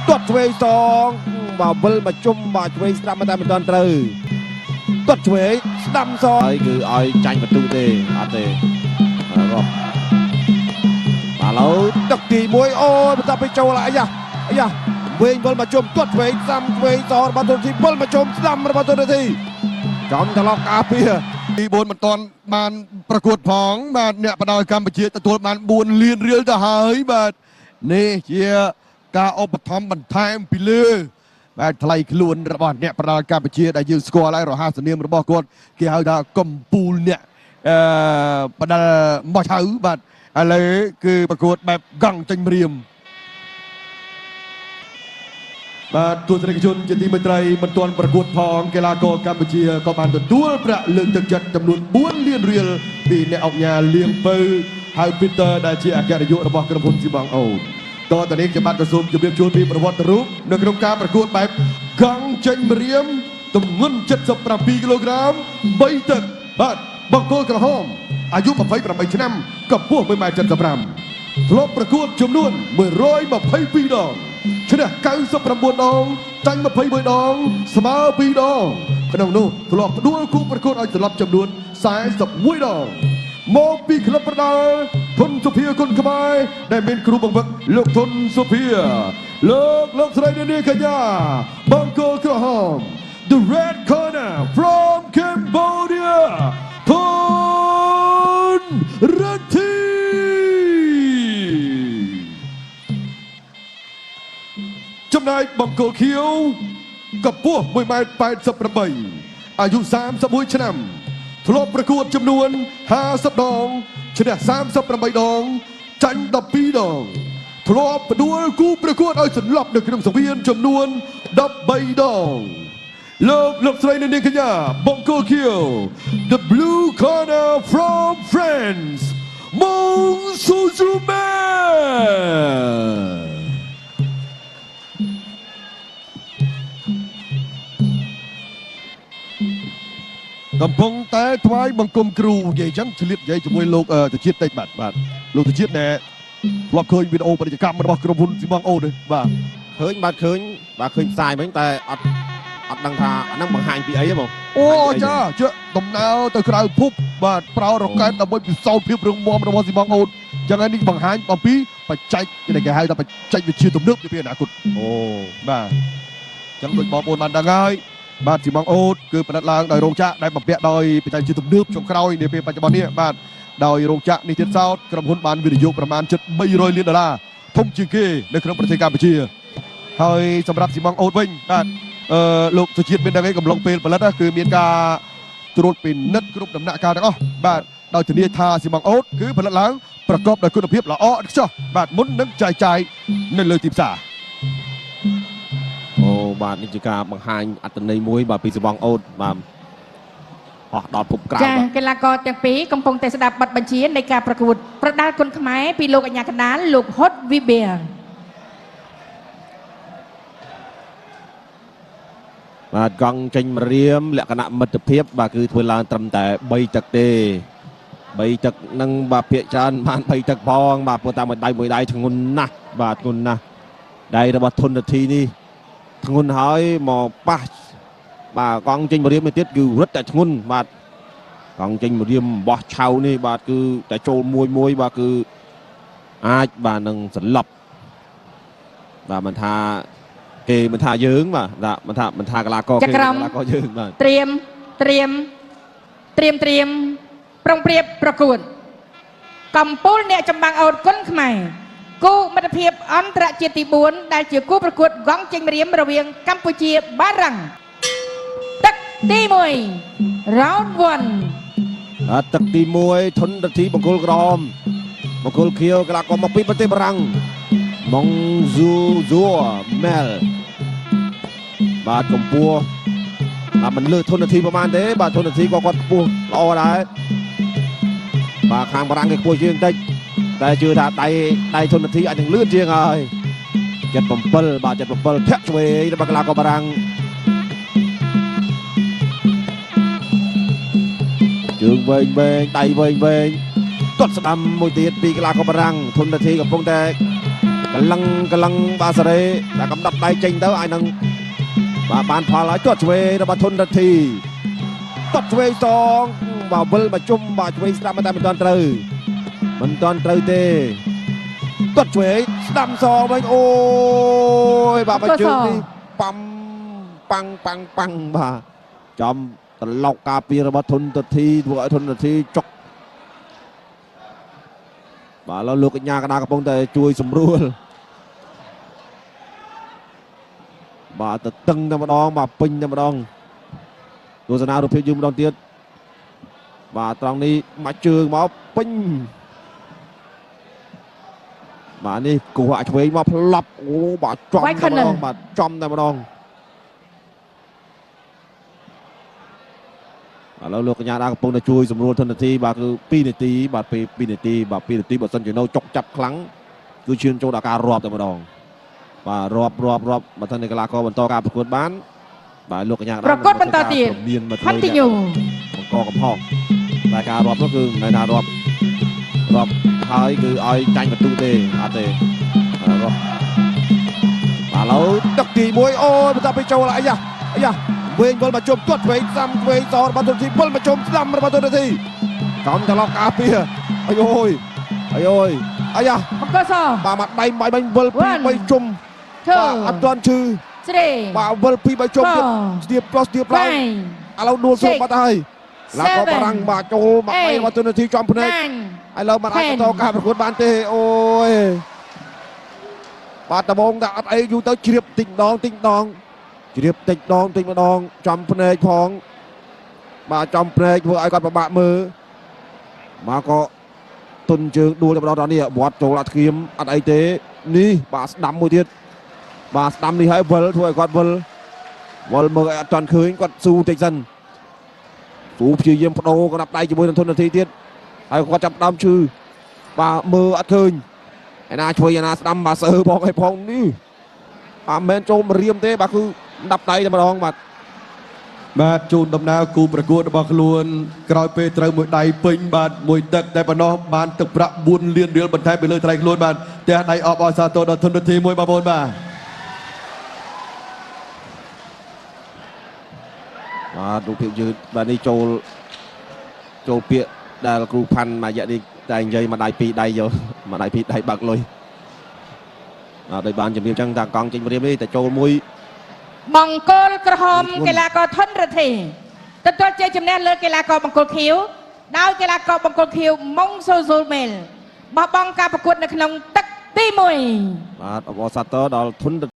ទាត់ឆ្វេងសងបាទវិលមកជុំបាទឆ្វេងស្ដាំតែមិនទាន់ត្រូវទាត់ឆ្វេងស្ដាំសងហើយគឺឲ្យចាញ់បន្ទុកទេអត់ទេរាប់បាទឡូវទឹកទី1អូយបន្ទាប់ពីចូលអាយ៉ាអាយ៉ាវែងវិលមកជុំទាត់ឆ្វេងស្ដាំឆ្វេងសងរបស់ទុនធីវិលមកជុំស្ដាំរបស់ទុនធីចំត្រឡប់ការពារ ទី4មិនទាន់បានប្រកួតផងបាទអ្នកបដោយកម្ពុជាទទួលបាន4លានរៀលទៅហើយបាទនេះជាការឧបត្ថម្ភបន្ថែមពីលើបាទថ្លៃខ្លួនរបស់អ្នកបដោយកម្ពុជាដែលយើងស្គាល់ហើយរហ័សនាមរបស់គាត់គេហៅថាកំពូលអ្នកបដាល់មកឆៅបាទឥឡូវគឺប្រកួតបែបកង់ចេញម្រាមបាទទស្សនិកជនជាទីមេត្រីមិនទាន់ប្រកួតផងកីឡាករកម្ពុជាក៏បានទទួលប្រាក់លើកទឹកចិត្តចំនួន4លានរៀលពីអ្នកអង្គការលៀងពៅហៅ Peter ដែលជាអគ្គនាយករបស់ក្រុមហ៊ុនស៊ីម៉ងអូតតទៅនេះខ្ញុំបាទក៏សូមជម្រាបជូនពីប្រវត្តិរូបនៅក្នុងការប្រកួតបែបកង់ចេញម្រាមទម្ងន់77គីឡូក្រាម3ទឹកបាទបង្គោលក្រហមអាយុ28ឆ្នាំកម្ពស់1.75ម៉ែត្រធ្លាប់ប្រកួតចំនួន122ដងឈ្នះ99ដងចាញ់21ដងស្មើ2ដងក្នុងនោះធ្លាប់ផ្ដួលគូប្រកួតឲ្យសន្លប់ចំនួន41ដងមកពីក្លឹបប្រដាល់ធុនសុភាគុណខ្មែរដែលមានគ្រូបង្វឹកលោកធុនសុភាលោកលោកស្រីនាងកញ្ញាបង្គោលក្រហម The red corner from Cambodia ធុនរទ្ធីចំណែកបង្គោលខៀវកម្ពស់1.88ម៉ែត្រអាយុ31ឆ្នាំធ្លាប់ប្រកួតចំនួន50ដងឈ្នះ38ដងចាញ់12ដងធ្លាប់ផ្ដួលគូប្រកួតឲ្យសន្លប់នៅក្នុងសង្វៀនចំនួន13ដងលោកលោកស្រីនិងនាងកញ្ញាបង្គោលខៀវ The blue corner from France Mong Suzume កំពុងតែថ្វាយបង្គំគ្រូនិយាយចឹងឆ្លៀតនិយាយជាមួយលោកតិជាតិតិចបាទបាទលោកតិជាតិណែធ្លាប់ឃើញវីដេអូពាណិជ្ជកម្មរបស់ក្រុមហ៊ុនស៊ីម៉ងអូទេបាទ ឃើញបាទឃើញបាទឃើញផ្សាយមិញតែអត់អត់ដឹងថាអាហ្នឹងបង្ហាញពីអីទេបង អូចាជឿដំណើរទៅក្រៅភពបាទប្រើរ៉ុកែតដើម្បីពិសោធន៍ភាពរឹងមាំរបស់ស៊ីម៉ងអូតចឹងហើយនេះបង្ហាញអំពីបច្ចេកដែលគេហៅថាបច្ចេកវិទ្យាទំនើបនាពេលអនាគត អូ បាទចឹងដូចបងប្អូនបានដឹងហើយបាទស៊ីម៉ងអូតគឺផលិតឡើងដោយរោងចក្រដែលបំពាក់ដោយបច្ចេកវិទ្យាទំនើបចុងក្រោយនាពេលបច្ចុប្បន្ននេះបាទដោយរោងចក្រនេះទៀតសោតក្រុមហ៊ុនបានវិនិយោគប្រមាណជិត300លានដុល្លារធំជាងគេនៅក្នុងប្រទេសកម្ពុជាហើយសម្រាប់ស៊ីម៉ងអូតវិញបាទអឺលោកសុជាតិមានដឹងឯងកំឡុងពេលផលិតគឺមានការត្រួតពិនិត្យគ្រប់ដំណាក់កាលទាំងអស់បាទដោយធានាថាស៊ីម៉ងអូតគឺផលិតឡើងប្រកបដោយគុណភាពល្អឥតខ្ចោះបាទមុននឹងចែកចាយនៅលើទីផ្សារ អូបាទនេះជាការបង្ហាញអត្តន័យមួយបាទពីសបងអូតបាទអស់ដល់ភពក្រៅ ចា បាទ កីឡាករទាំងពីរកំពុងតែស្ដាប់បទបញ្ជានៃការប្រកួតប្រដាល់គុនខ្មែរពីលោកអញ្ញាកណ្ដាលលោកហុតវីបៀ បាទកង់ចេញម្រាមលក្ខណៈមិត្តភាពបាទគឺធ្វើឡើងត្រឹមតែ3ទឹកទេ3ទឹកនឹងបាទភាកច្រើនបាន3ទឹកផងបាទព្រោះតាមមួយដៃមួយដៃធ្ងន់ណាស់បាទធ្ងន់ណាស់ដៃរបស់ធនធីនេះធ្ងន់ហើយមកប៉ះបាទកង់ចេញម្រាមនេះទៀតគឺរឹតតែធ្ងន់បាទកង់ចេញម្រាមបោះឆៅនេះបាទគឺតែចូលមួយមួយបាទគឺអាចបាទនឹងសន្លប់បាទមិនថាគេមិនថាយើងបាទមិនថាមិនថាកីឡាករគេ ចក្រម កីឡាករយើងបាទ ត្រៀមត្រៀមត្រៀមត្រៀមប្រុងប្រៀបប្រកួតកម្ពូលអ្នកចម្បាំងអូតគុនខ្មែរគូមិត្តភាពអន្តរជាតិទី4ដែលជាគូប្រកួតកង់ចេញម្រាមរវាងកម្ពុជាបារាំងទឹកទី1 round 1 បាទទឹកទី1ធនរទ្ធីបង្គោលក្រហមបង្គោលខៀវកីឡាករមកពីប្រទេសបារាំងម៉ុងស៊ូហ្សួមែលបាទកម្ពស់បាទមិនលើធនរទ្ធីប្រហែលទេបាទធនរទ្ធីក៏គាត់ខ្ពស់ល្អដែរបាទខាងបារាំងគេខ្ពស់ជាងបន្តិចតែជឿថាដៃដៃធនរទ្ធីអាចនឹងលឿនជាងហើយ77បាទ77ធាក់ឆ្វេងរបស់កីឡាករបារាំងជើងវែងវែងដៃវែងវែងទាត់ស្ដាំមួយទៀតពីកីឡាករបារាំងធនធានកំពុងតែ កលឹងកលឹងបាទសេរីតែកំដប់ដៃចេញទៅអាចនឹងបាទបានផលហើយទាត់ឆ្វេងរបស់ធុនរទ្ធីទាត់ឆ្វេងសងបាទវិលមកជុំបាទឆ្វេងស្ដាំតែមិនទាន់ត្រូវមិនទាន់ត្រូវទេទាត់ឆ្វេងស្ដាំសងវិញអូយបាទមកជើងនេះប៉ាំប៉ាំងប៉ាំងប៉ាំងបាទចំត្រឡប់ការពាររបស់ធុនរទ្ធីធ្វើឲ្យធុនរទ្ធីចុកបាទឥឡូវលោកកញ្ញាកណ្ដាលកំពុងតែជួយសម្រួលបាទទៅតឹងតែម្ដងបាទពេញតែម្ដងទស្សនារូបភាពយូរម្ដងទៀតបាទត្រង់នេះមកជើងមកពេញបាទនេះគោះអាចឆ្វេងមកផ្លប់អូបាទចំតែម្ដងបាទចំតែម្ដងឥឡូវលោកកញ្ញាដាកំពុងតែជួយសម្រួលធនធានបាទគឺ2នាទីបាទពេល2នាទីបាទ2នាទីបើសិនជានៅចុកចាប់ខ្លាំងគឺឈានចូលដល់ការរាប់តែម្ដងបាទរាប់រាប់រាប់បើសិនជាកីឡាករបន្តការប្រកួតបានបាទលោកកញ្ញា ប្រកួតបន្តទៀត មានមក Continue បង្កកំហុសតែការរាប់នោះគឺមិនថារាប់រាប់ហើយគឺឲ្យចាញ់បន្ទុកទេអត់ទេរាប់បាទឥឡូវទឹកទី1អូយបន្តទៅចូលអាយ៉ាអាយ៉ាវែងវិលមកជុំទាត់វែងស្ដាំវែងសរបស់ទុនធីវិលមកជុំស្ដាំរបស់ទុនធីកំត្រឡប់ការពារអាយអូយអាយអូយអាយ៉ា បង្គោលស បាទមកដៃបាយបាញ់វិលពី3ជុំបាទអត់ទាន់ឈឺបាទវិលពី3ជុំទៀតស្ទាបប្លុសស្ទាបឡើងឥឡូវដួលសួរបាត់ហើយឡាកបារាំងបាទចូលមកដៃរបស់ទុនធីចំភ្នែកឥឡូវមិនអាចបន្តការប្រកួតបានទេអូយបាទដបងតែអត់អីយូរទៅជ្រាបតិចម្ដងតិចម្ដងជ្រាបតិចម្ដងតិចម្ដងចំភ្នែកផងបាទចំភ្នែកធ្វើឲ្យគាត់ពិបាកមើលមកក៏ទុនជើងដួលតែម្ដងដល់នេះវត្តចូលអត់ធៀមអត់អីទេនេះបាទស្ដាំមួយទៀតបាទស្ដាំនេះហើយវិលធ្វើឲ្យគាត់វិលវិលមើលឲ្យអត់ទាន់ឃើញគាត់ស៊ូតិចសិនស៊ូព្យាយាមបដូរកណ្ដាប់ដៃជាមួយនឹងធនធានទៀតហើយគាត់ចាប់ដើមឈឺបាទមើលអត់ឃើញឯណាជួយឯណាស្ដាំបាទសើផងអីផងនេះបាទមិនមែនចូលមករៀមទេបាទគឺដាប់ដៃតែម្ដងបាទ បាទជូនដំណើរគូប្រកួតរបស់ខ្លួនក្រោយពេលត្រូវមួយដៃពេញបាទមួយទឹកតែប៉ុណ្ណោះបានទឹកប្រាក់4លានរៀលបន្ថែមពីលើថ្លៃខ្លួនបាទផ្ទះដៃអបអរសាទរដល់ធនធានមួយបងប្អូនបាទ បាទរូបភាពយឺតបាទនេះចូលចូលពាក្យដែលគ្រូផាន់មួយរយៈនេះតែនិយាយមួយដៃពីរដៃយកមួយដៃពីរដៃបើកលុយបាទដោយបានជំរាបចឹងតាកង់ចេញរៀមនេះតែចូលមួយ បង្គោលក្រហមកីឡាករធនរទ្ធីទទួលជ័យជំនះលើកីឡាករបង្គោលខៀវដោយកីឡាករបង្គោលខៀវម៉ុងសូស៊ូលមេលបោះបង់ការប្រកួតនៅក្នុងទឹកទី1 បាទអបអរសាទរដល់ធន